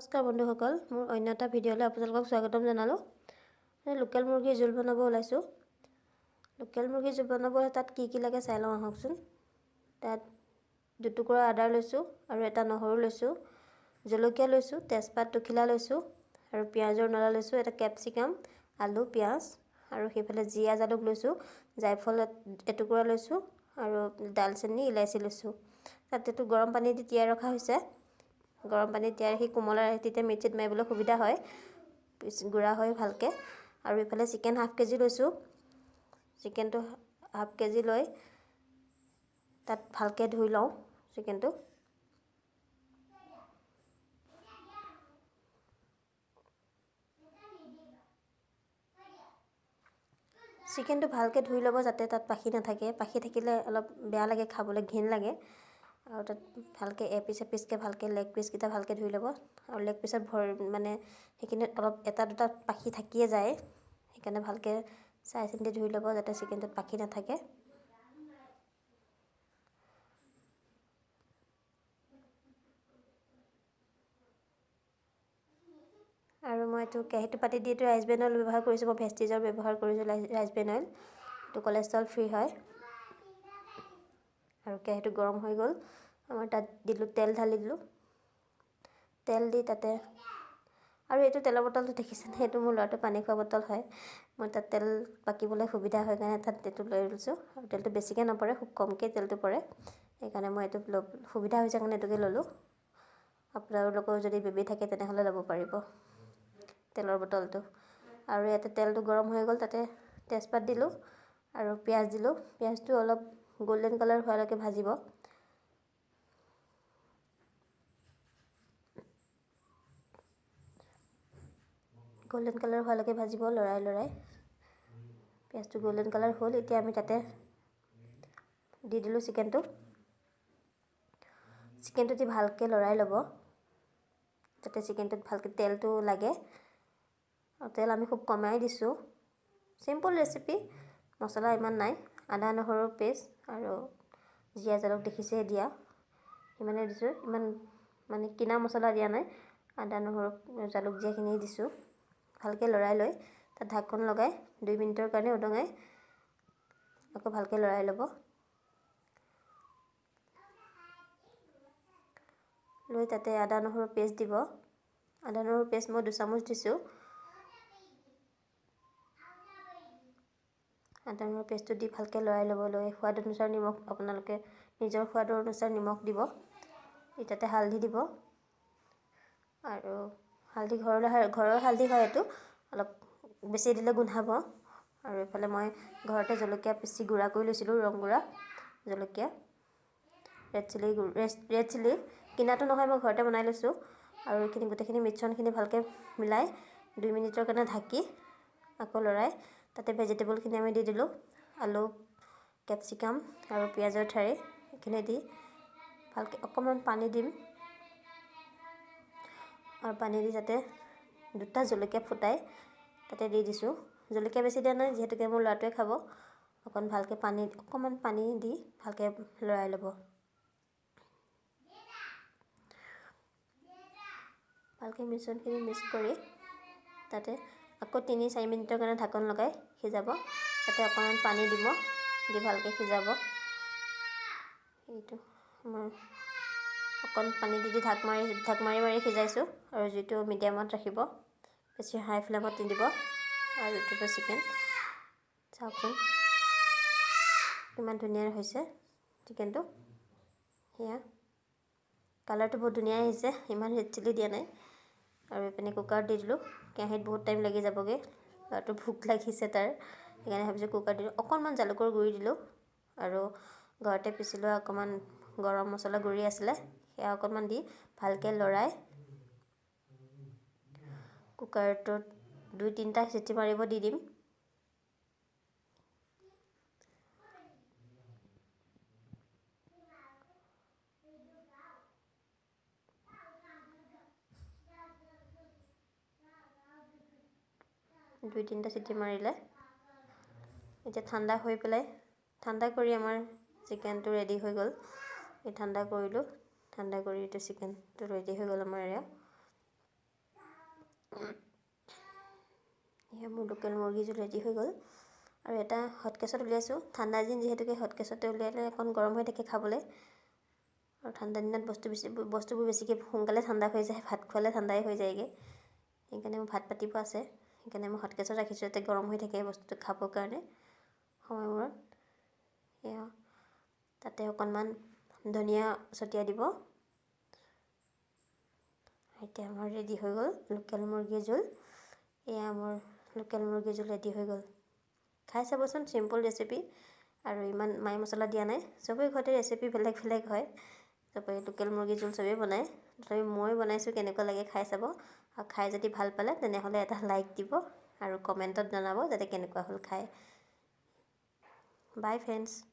নমস্কাৰ বন্ধুসকল, মোৰ অন্য এটা ভিডিঅ'লৈ আপোনালোকক স্বাগতম জনালোঁ। লোকেল মুৰ্গীৰ জোল বনাব ওলাইছোঁ। লোকেল মুৰ্গীৰ জোল বনাব তাত কি কি লাগে চাই লওঁ আহকচোন। তাত দুটুকুৰা আদা লৈছোঁ আৰু এটা নহৰু লৈছোঁ, জলকীয়া লৈছোঁ, তেজপাত দুখিলা লৈছোঁ আৰু পিঁয়াজৰ নলা লৈছোঁ, এটা কেপচিকাম, আলু, পিঁয়াজ আৰু সেইফালে জীৰা জালুক লৈছোঁ, জায়ফল এটুকুৰা লৈছোঁ আৰু ডালচেনি, ইলাচি লৈছোঁ। তাত এইটো গৰম পানী দি তিয়াই ৰখা হৈছে। গৰম পানীত তিয়াই ৰাখি কোমলাই তেতিয়া মিক্সিত মাৰিবলৈ সুবিধা হয়, গুড়া হয় ভালকৈ। আৰু এইফালে চিকেন হাফ কেজি লৈছোঁ। চিকেনটো হাফ কেজি লৈ তাত ভালকৈ ধুই লওঁ চিকেনটো। চিকেনটো ভালকৈ ধুই ল'ব যাতে তাত পাখি নাথাকে। পাখি থাকিলে অলপ বেয়া লাগে খাবলৈ, ঘিণ লাগে। আৰু তাত ভালকৈ এপিচ এপিচকৈ ভালকৈ লেগ পিচকেইটা ভালকৈ ধুই ল'ব। আৰু লেগ পিচত মানে সেইখিনিত অলপ এটা দুটা পাখি থাকিয়ে যায়, সেইকাৰণে ভালকৈ চাই চিন্তি ধুই ল'ব যাতে চিকেনটোত পাখি নাথাকে। আৰু মই এইটো কেৰাহীটো পাতি দি এইটো ৰাইচ ব্ৰেন অইল ব্যৱহাৰ কৰিছোঁ। মই ভেষ্টিজৰ ব্যৱহাৰ কৰিছোঁ ৰাইচ ব্ৰেন অইল, এইটো কলেষ্ট্ৰল ফ্ৰী হয়। আৰু কেৰাহীটো গৰম হৈ গ'ল আমাৰ, তাত দিলোঁ তেল, ঢালি দিলোঁ তেল দি তাতে। আৰু এইটো তেলৰ বটলটো দেখিছেনে? সেইটো মোৰ ল'ৰাটোৰ পানী খোৱা বটল হয়। মই তাত তেল বাকিবলৈ সুবিধা হয় কাৰণে তাত এইটো লৈ লৈছোঁ। আৰু তেলটো বেছিকৈ নপৰে, খুব কমকৈ তেলটো পৰে, সেইকাৰণে মই এইটো সুবিধা হৈছে কাৰণে এইটোকে ল'লোঁ। আপোনালোকেও যদি বেবী থাকে তেনেহ'লে ল'ব পাৰিব তেলৰ বটলটো। আৰু ইয়াতে তেলটো গৰম হৈ গ'ল, তাতে তেজপাত দিলোঁ আৰু পিঁয়াজ দিলোঁ। পিঁয়াজটো অলপ গ'ল্ডেন কালাৰ হোৱালৈকে ভাজিব। গ'ল্ডেন কালাৰ হোৱালৈকে ভাজিব লৰাই লৰাই। পিঁয়াজটো গ'ল্ডেন কালাৰ হ'ল, এতিয়া আমি তাতে দি দিলোঁ চিকেনটো। চিকেনটো দি ভালকৈ লৰাই ল'ব যাতে চিকেনটোত ভালকৈ তেলটো লাগে। আৰু তেল আমি খুব কমাই দিছোঁ। চিম্পল ৰেচিপি, মছলা ইমান নাই। আদা নহৰু পেষ্ট আৰু জীৰা জালুক দেখিছেই দিয়া, সিমানেই দিছোঁ। ইমান মানে কিনা মছলা দিয়া নাই, আদা নহৰু জালুক জীৰাখিনি দিছোঁ। ভালকৈ লৰাই লৈ তাত ঢাকোন লগাই 2 মিনিটৰ কাৰণে উদঙাই আকৌ ভালকৈ লৰাই ল'ব। লৈ তাতে আদা নহৰু পেষ্ট দিব। আদা নহৰু পেষ্ট মই 2 চামুচ দিছোঁ। আদা নহৰু পেষ্টটো দি ভালকৈ লৰাই ল'ব। লৈ সোৱাদ অনুসাৰ নিমখ, আপোনালোকে নিজৰ সোৱাদৰ অনুসাৰ নিমখ দিব। তাতে হালধি দিব। আৰু হালধি ঘৰৰ হালধি হয় এইটো, অলপ বেছি দিলে গোন্ধাব। আৰু এইফালে মই ঘৰতে জলকীয়া পিচি গুড়া কৰি লৈছিলোঁ, ৰং গুড়া জলকীয়া, ৰেড চিলি, ৰেড চিলি কিনাটো নহয়, মই ঘৰতে বনাই লৈছোঁ। আৰু এইখিনি গোটেইখিনি মিশ্ৰণখিনি ভালকৈ মিলাই 2 মিনিটৰ কাৰণে ঢাকি আকৌ লৰাই তাতে ভেজিটেবলখিনি আমি দি দিলোঁ, আলু, কেপচিকাম আৰু পিঁয়াজৰ ঠাৰি এইখিনি দি ভালকৈ অকণমান পানী দিম। আৰু পানী দি তাতে দুটা জলকীয়া ফুটাই তাতে দি দিছোঁ। জলকীয়া বেছি দিয়া নাই, যিহেতুকে মোৰ ল'ৰাটোৱে খাব। অকণ ভালকৈ পানী, অকণমান পানী দি ভালকৈ লৰাই ল'ব। ভালকৈ মিশ্ৰণখিনি মিক্স কৰি তাতে আকৌ 3-4 মিনিটৰ কাৰণে ঢাকন লগাই সিজাব। তাতে অকণমান পানী দিব, দি ভালকৈ সিজাব। এইটো আমাৰ অকণ পানী দি দি ঢাক মাৰি মাৰি সিজাইছোঁ। আৰু জুইটো মিডিয়ামত ৰাখিব, বেছি হাই ফ্লেমত নিদিব। আৰু এইটো চিকেন চাওকচোন কিমান ধুনীয়া হৈছে চিকেনটো। সেয়া কালাৰটো বহুত ধুনীয়া আহিছে, ইমান ৰেড চিলি দিয়া নাই। আৰু এইপিনে কুকাৰত দি দিলোঁ, কেৰাহীত বহুত টাইম লাগি যাবগৈ। ল'ৰাটোৰ ভোক লাগিছে তাৰ, সেইকাৰণে ভাবিছোঁ কুকাৰত দিলোঁ। অকণমান জালুকৰ গুড়ি দিলোঁ আৰু ঘৰতে পিচি লোৱা অকণমান গৰম মছলা গুড়ি আছিলে, সেয়া অকণমান দি ভালকৈ লৰাই কুকাৰটোত 2-3টা চিটি মাৰিব দি দিম। 2-3টা চিটি মাৰিলে এতিয়া ঠাণ্ডা হৈ পেলাই, ঠাণ্ডা কৰি আমাৰ চিকেনটো ৰেডি হৈ গ'ল। এই ঠাণ্ডা কৰিলোঁ, ঠাণ্ডা কৰি এইটো চিকেনটো ৰেডি হৈ গ'ল আমাৰ এয়া। এয়া মোৰ লোকেল মুৰ্গী জোল ৰেডি হৈ গ'ল। আৰু এটা হটকেছত উলিয়াইছোঁ। ঠাণ্ডা দিন যিহেতুকে হটকেছতে উলিয়ালে অকণ গৰম হৈ থাকে খাবলৈ। আৰু ঠাণ্ডা দিনত বস্তুবোৰ বেছিকৈ সোনকালে ঠাণ্ডা হৈ যায়, ভাত খোৱালে ঠাণ্ডাই হৈ যায়গৈ। সেইকাৰণে মোৰ ভাত পাতিব আছে, সেইকাৰণে মই হটকেছত ৰাখিছোঁ যাতে গৰম হৈ থাকে বস্তুটো খাবৰ কাৰণে সময়মূৰত। এয়া তাতে অকণমান ধনিয়া ছটিয়াই দিব। এতিয়া আমাৰ ৰেডি হৈ গ'ল লোকেল মুৰ্গীৰ জোল। এয়া মোৰ লোকেল মুৰ্গীৰ জোল ৰেডি হৈ গ'ল। খাই চাবচোন, চিম্পল ৰেচিপি আৰু ইমান মাই মছলা দিয়া নাই। চবেই ঘৰতে ৰেচিপি বেলেগ বেলেগ হয়। চবেই লোকেল মুৰ্গীৰ জোল চবেই বনায়, তথাপি মই বনাইছোঁ, কেনেকুৱা লাগে খাই চাব। আৰু খাই যদি ভাল পালে, তেনেহ'লে এটা লাইক দিব আৰু কমেণ্টত জনাব যাতে কেনেকুৱা হ'ল খাই। Bye friends.